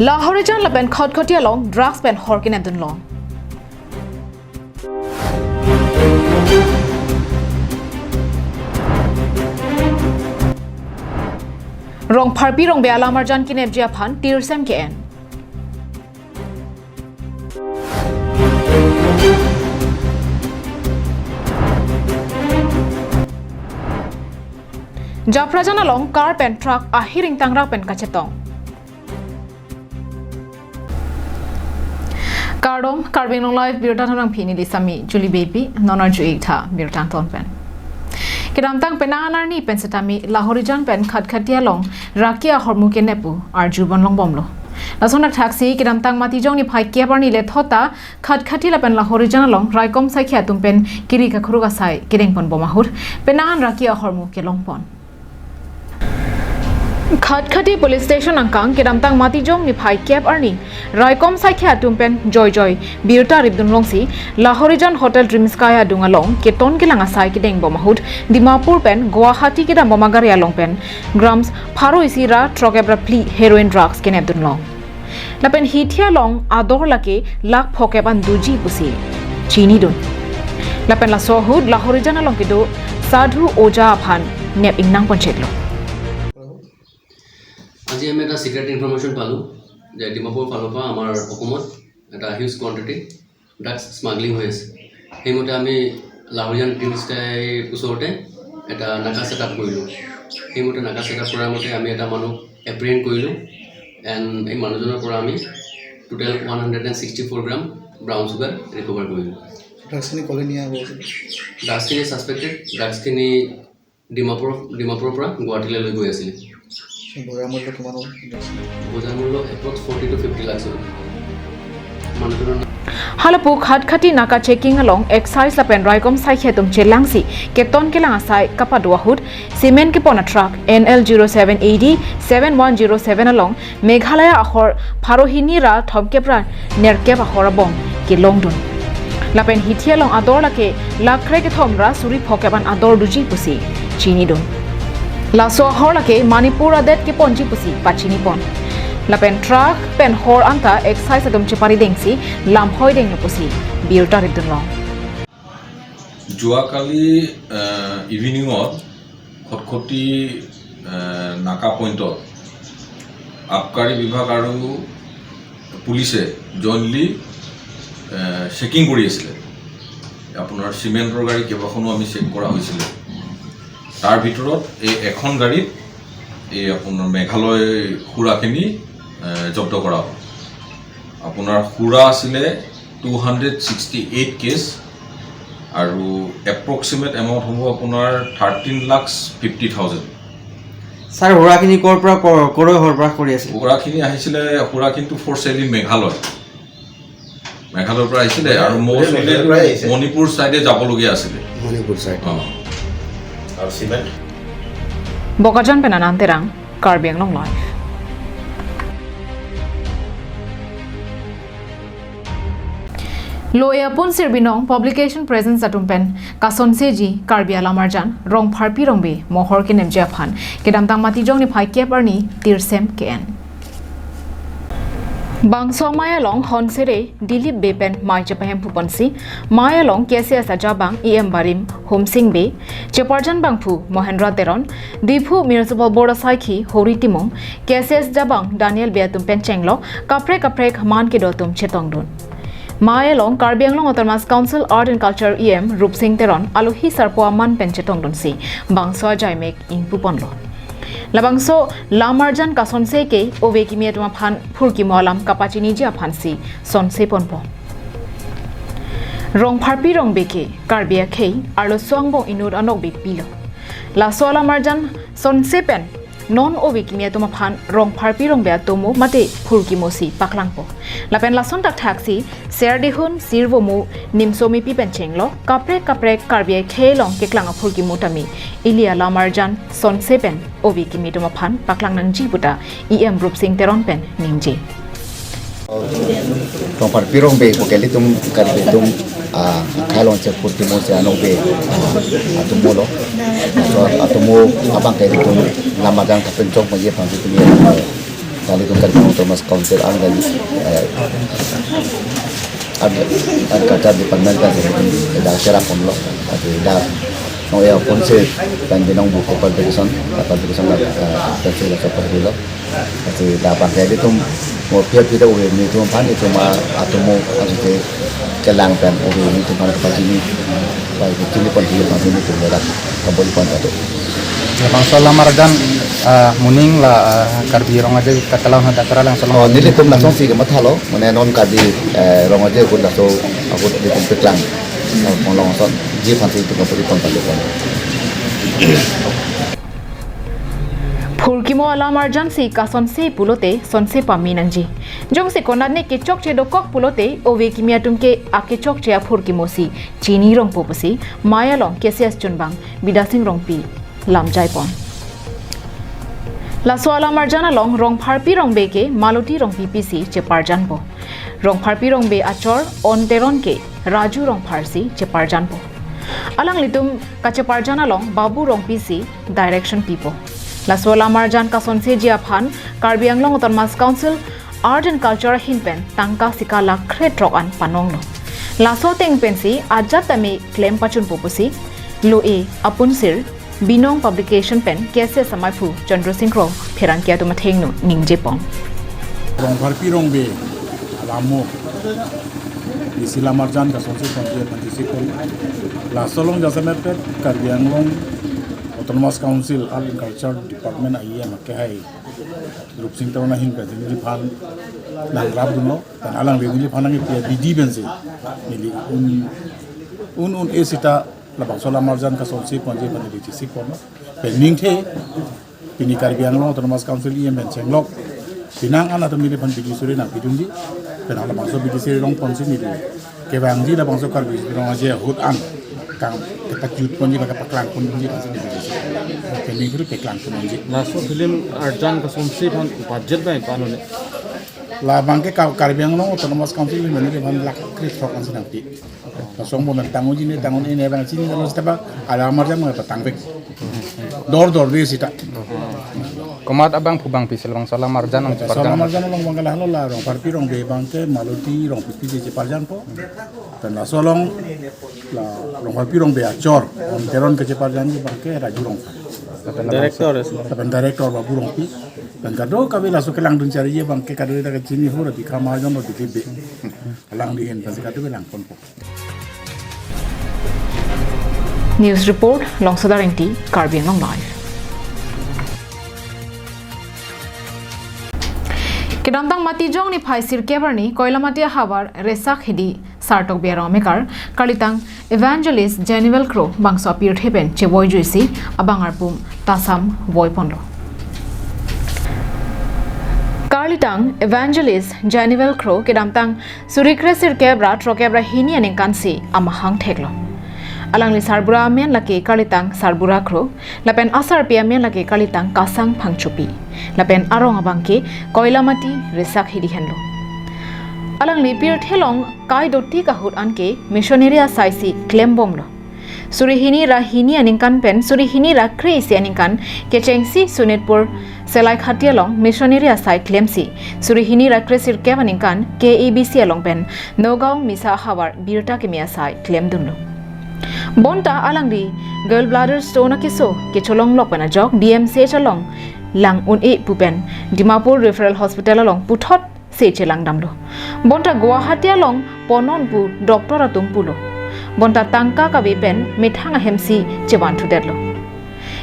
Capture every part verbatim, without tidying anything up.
Lahorijan lapen Khatkhati along drugs pen hor kenepdun long. Rongpharpi Rongbe alamarjan kenepji aphan tirsem ke-en. Japrajan along car pen truck ahiring tangrak pen kachetong. Kardom, Karbi Anglong Live birta thanang pini lisami Julie Baby, non arju ik tha birta ton pen. Kedamtang penang arni pen setame Lahorijan pen Khatkhati along raki ahormu kenep pu arju bon longbomlo. Lason thakthaksi kedamtang Matijong niphai kep arni le thot ta Khatkhati lapen Lahorijan along raikom saikhi atum pen kiri kakhuruk asai kedeng ponbom ahut penang an raki ahormu kelong pon. Khatkhati Police Station angkang kedamtang Matijong niphai kep arni raikom saikhi atum pen joijoi birta ripdun longsi Lahorijan Hotel Dream Sky adung along keton kelang asai kedengbom ahut Dimapur pen Guwahati kedambom agari along pen grams pharo isi ra throkkep ra phli heroin drugs kenepdun long. Lapen hithi along ador lake lakh phokep an doji pusi chinidun. Lapen laso ahut Lahorijan along kedo sadhu oja aphan nep ingnang poncheklo. আজি আমি এটা secret information পালোঁ যে ডিমাপুৰৰ ফালৰ পৰা আমাৰ অসমত এটা হিউজ কোৱাণ্টিটি ড্ৰাগছ স্মাগলিং হৈ আছে। সেইমতে আমি লাহৰিজান ড্ৰিম স্কাইৰ ওচৰতে এটা নাকা ছেট আপ কৰিলোঁ। সেইমতে নাকা ছেট আপ কৰাৰ মতে আমি এটা মানুহ এপ্ৰিহেণ্ড কৰিলোঁ। এণ্ড এই মানুহজনৰ পৰা আমি total one hundred and sixty four গ্ৰাম ব্ৰাউন চুগাৰ ৰিকভাৰ কৰিলোঁ। ড্ৰাগছখিনি ক'লৈ নিয়া গৈছিল? ড্ৰাগছখিনি ছাছপেক্টেড, ড্ৰাগছখিনি ডিমাপুৰ ডিমাপুৰৰ পৰা গুৱাহাটীলৈ লৈ গৈ আছিলে। বজাৰ মূল্য কিমান হ'ব? বজাৰ মূল্য approx forty to fifty lakhs হ'ব। মানুহজনৰ নাম Halapu Khatkhati naka checking along excise lapen raikom saikhi atum chelangsi keton kelang asai kapado ahut cement kepon a truck N L zero seven A D seven one zero seven along Meghalaya ahor pharo hini ra thomkep ra nerkep ahor abong kelongdun. Lapen hithi along ador lake lakh krekethom ra suri phokep an ador doji pusi chinidun. Laso ahor lake Manipur adet keponji pusi pachinipon. Lapen truck pen hor anta excise atum cheparidengsi lamhoi denglo pusi birta ripdun long. যোৱাকালি আহ, ইভিনিঙত খটখটি আহ, নাকা পইণ্টত আবকাৰী বিভাগ আৰু পুলিচে জইণ্টলি চেকিং কৰি আছিলে। আপোনাৰ চিমেণ্টৰ গাড়ী কেইবাখনো আমি চেক কৰা হৈছিলে। তাৰ ভিতৰত এই এখন গাড়ীত এই আপোনাৰ মেঘালয় সুৰাখিনি আহ, জব্দ কৰা হ'ল। আপোনাৰ সুৰা আছিলে two hundred sixty eight cases আৰু এপ্ৰক্সিমেট এমাউণ্ট হ'ব আপোনাৰ thirteen lakhs fifty thousand. Sir, সুৰাখিনি ক'ৰ পৰা ক- ক'লৈ সৰবৰাহ কৰি আছিল? সুৰাখিনি আহিছিলে, সুৰাখিনিতো ফৰ চেল ইন মেঘালয়, মেঘালয়ৰ পৰা আহিছিলে আৰু গোটেই মষ্ট মেঘালয়ৰ পৰাই আহিছে। মণিপুৰ চাইডে যাবলগীয়া আছিলে। মণিপুৰ চাইড। অ'। আৰু cement Bokajan pen Anand Terang, Karbi Anglong Live. Lo-e apun sirbinong publication presence atum pen kasonseji Karbi alamarjan Rongpharpi Rongbe mohor kenepji aphan kedamtang Matijong niphai kep arni tirsem ke-en. Bangso amei along honsere Dilip Bey pen mei chepahem puponsi, mei along K C S ajabang E M barim Humsing Bey, cheparjan bangphu Mohendra Teron, Diphu Municipal Board asaikhi Hori Timung, K C S jabang Daniel Bey atum pen chenglo kaprek kaprek man kedo atum chetongdun. Mei along Karbi Anglong Autonomous Council Art and Culture E M Rupsing Teron alohi sarpo aman pen chetongdunsi bangso ajaimek ingpuponlo. Labangso lamarjan kasonse ke ove kimi atum aphan phurkimo alam kapachiniji aphansi sonse ponpo. Rongpharpi Rongbe ke Karbi akhei arloso angbong inut anokbe pilo. Laso alamarjan sonse pen non ove kimi atum aphan Rongpharpi Rongbe atomo mate phurkimosi paklangpo. Lapen lason thakthaksi Serdihun, Sirvomu, Nimsomipi pen chenglo kaprek kaprek Karbi akhei along keklang aphurkimo tame ili alamarjan sonse pen ove kimi atum aphan paklang nangji puta E M Rupsing Teron pen ningje. Rongpharpi Rongbe pu ke ilitum Karbi atum, ah, akhei along chephurkimo si anokbe, ah, atomo lo. So atomo abang ke ilitum lamarjan kapinchong pangji aphansi tumi. Kali kum Karbi Anglong Autonomous Council ang dari, eh, art, art culture department kan dari dak cherap pon lo, atau dak nong ya pon se kan binong buku publication, publication la, eh, kan se la so perlu lo. Atau dak pakai di tum mau pia pia uwe ni tum pan itu ma atau mau atau ke kelang pen uwe ni tum pan ke pagi ni, pagi ni pon dia pagi ni tum dak kembali pon atau. Labangso alam arjan, ah, moning la, ah, Karbi Rong Aje katalang hadak kara lang Oh, selama nelitum langsung si ke mathalo, mane non Karbi, eh, Rong Aje akut laso, akut di pon peklang. Pon long son, ji phan si itu kapuri pon pon pon. Phurkimo alam arjan si kasonse pulote, sonse pame nangji. Jongsi konatne kechokche dokok pulote, ove kimi atum ke akechokche aphurkimo si chini rongpo pusi, Maya along K C S chunbang Bidasing Rongpi lamjai pon. Laso alam arjan along Rongpharpi Rongbe ke Maloti Rongpipi si cheparjanpo. Rongpharpi Rongbe achor On Teron ke Raju Rongphar si cheparjanpo. Alanglitum kacheparjan along Babu Rongpi si direction pipo. Laso alam arjan kasonseji aphan Karbi Anglong Autonomous Council Art and Culture ahin pen tangka sika lakh kre throk an panonglo. Laso ateng pensi ajat tame klem pachunpo pusi lo-e apunsir Binong Publication pen K C S amaiphu Chandra Sing Kro pherangke atum athengno ningje pon. Rongpharpi Rongbe alamo isi alam arjan kasonse ponji aphan isi pon. Laso along jasemet pet Karbi Anglong Autonomous Council Art and Culture Department ahi ama ke hai Rupsing Teron ahin pen neliphan nangrapdunlo, pen alangli neliphan nangkepi abidi pensi neli un un un-e sita labangso alam arjan kasonse ponji aphan neli chisi ponlo. Pen ningthe pini Karbi Anglong Autonomous Council E M pen chenglok penang an atum neliphan bidi suri nangpidunji, pen halabangso bidi suri rong ponsi neli kevangji labangso Karbi Rong Aje ahut an kang kepajut ponji, kepaklang ponji, penang si neli bidi suri. Pen ningthe peklang ponji. Laso film arjan kasonse aphan budget bai pano ne? Labang ke Ka-, Karbi Anglong Autonomous Council mane ke aphan lakh kre throk an si nangpi. Laso angbong tang-unji ne tang-un-e ne abang chini kalau sita ba alam arjan ma patang pek. Dor dor de sita. Komat abangphu bang pisil bang so alam arjan nang So alam arjan along abang ke lahelo la Rongpharpi Rongbe abang ke Maloti Rongpipi si cheparjanpo. Pen laso along la Rongpharpi Rongbe achor On Teron ke cheparjan abang ke Raju Rongphar. Director, eh? Pen director Babu Rongpi. Pen kadokave laso kelangdun chariji abang ke kadokave ta kachini hura bikha marjon lo dikebe. Alangli ahin pen si kadokave lang ponpo. News report, Longsodar Engti, Karbi Anglong Live. Kedamtang Matijong niphai sirkep arni Koilamati ahavar Resak Hidi Sartok Biaro amekar, kalitang Evangelist Januel Kro bangso apirthe pen chevoijuisi abang arpum tasam voiponlo. Kalitang Evangelist Januel Kro kedamtang suri kre sirkep ra throkkep ra hini aningkan si amahang theklo. Alangli sarbura amen lake kalitang Sarbura Kro, lapen asarpi amen lake kalitang Kasang Phangchopi, lapen arong abang ke Koilamati Resak Hidi henlo. Alangli pirthe along kai dotik ahut anke missionary asai si klembomlo. Suri hini ra hini aningkan pen suri hini ra kre-isi aningkan kechengsi Sonitpur Selaikhatia along missionary asai klemsi suri hini ra kre sirkep aningkan K A B C along pen Nagaon Misa ahavar birta keme asai klemdunlo. Bonta alangli gallbladder stone akeso kecholonglok pen ajok D M C H along lang un-e pu pen Dimapur Referral Hospital along puthot se chelangdamlo. Bonta Guwahati along ponnon pu doctor atum pulo. Bonta tangka kave pen methang ahemsi chevanthudetlo.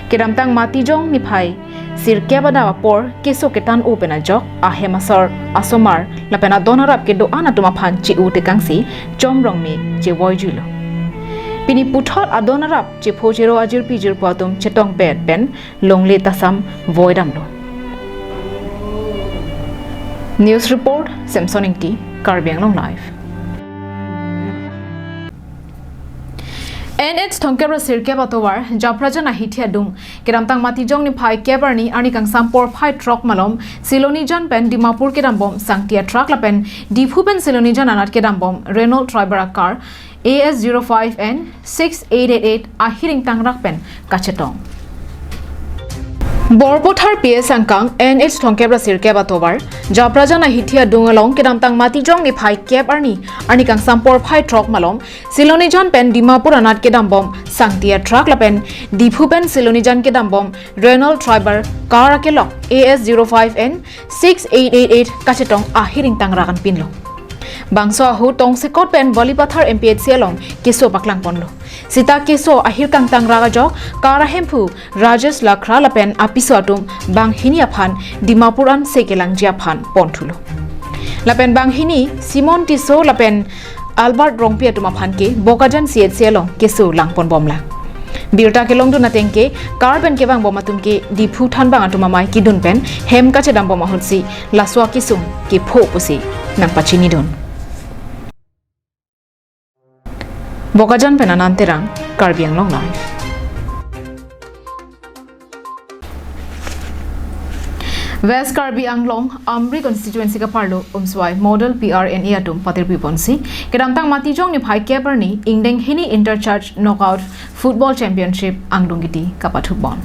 Kedamtang Matijong niphai sirkep adap apor keso ketan-o pen ajok ahem asor asomar lapen adon arap kedo-an atum aphan che-u tekangsi chomrongme chevoijuilo. Pini puthot adon arap chepho chero ajirpi jirpo atum chetongpet pen longle tasam voidamlo. News report, Samson Ingti, Karbi Anglong Live. N H thomkep ra sirkep atovar Japrajan ahithi adung kedamtang Matijong niphai kep arni arni kangsam porphai throk malom Silonijan pen Dimapur kedambom sangtia truck lapen Diphu pen Silonijan anat kedambom Renault Triber a car A S zero five N six eight eight eight ahiring tangrak pen kachetong. Borpathar P S angkang N H thomkep ra sirkep atovar, Japrajan ahithi adung along kedamtang Matijong niphai kep arni, arni kangsam porphai throk malom, Silonijan pen Dimapur anat kedambom sangti atruck lapen Diphu pen Silonijan kedambom Renault Triber car akelok A S zero five N six eight eight eight kachetong ahir ingtangrak anpinlo. Bangso ahut tongsekot pen Balipathar M P H C along keso paklangponlo. Sita keso ahir kangtangrak ajok car ahemphu Rajesh Lakra lapen apiso atum banghini aphan Dimapur an se kelangji aphan ponthulo. Lapen banghini Simon Tisso lapen Albert Rongpi atum aphan ke Bokajan C H C along keso langponbomlang. Birta kelongdun ateng ke car pen kevangbom atum ke Diphu thanbang atum amei kedun pen hem kachedambom ahutsi laso akesung kepho pusi nangpachinidun. Bokajan pen Anand Terang, Karbi Anglong Live. West Karbi Anglong, Amri constituency kaparlo umswai model P R N A atum patirpiponsi kedamtang Matijong niphai kep arni ingdeng hini Inter Church Knockout Football Championship angdung kiti kapathupon.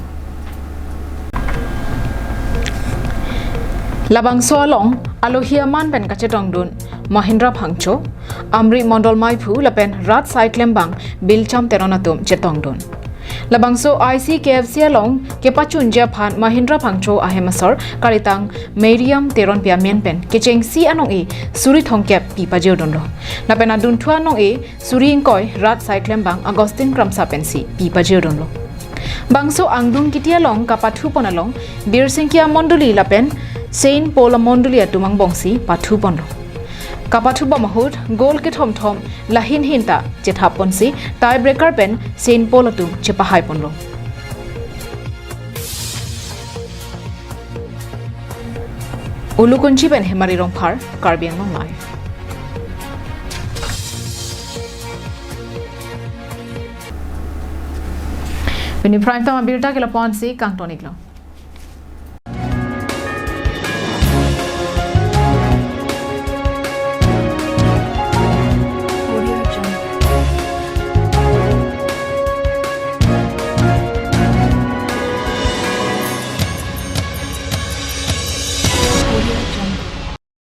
Labangso along alohi aman pen kachetongdun Mahindra Phangcho, Amri Mondol Meiphu lapen rat saiklembang Bilcham Teron atum chetongdun. Labangso I C K F C along kepachunji aphan Mahindra Phangcho ahem asor kalitang Mariam Teronpi amen pen kechengsi anong-e suri thomkep pi pajirdunlo. Lapen adunthu anong-e suri ingkoi rat saiklembang Augustine Kramsa pensi pi pajirdunlo. Bangso angdung kiti along kapathupon along Birsingki amondoli lapen Saint Paul amondoli atum angbongsi pathuponlo. Kapathubom ahut goal kethom thom lahin hin ta chethapponsi tie breaker pen Saint Paul atum chepahaiponlo. Ulukunchi pen Hemari Rongphar, Karbi Anglong Live. Pini prime time abirta ke lapu-ansi kangtoniklo.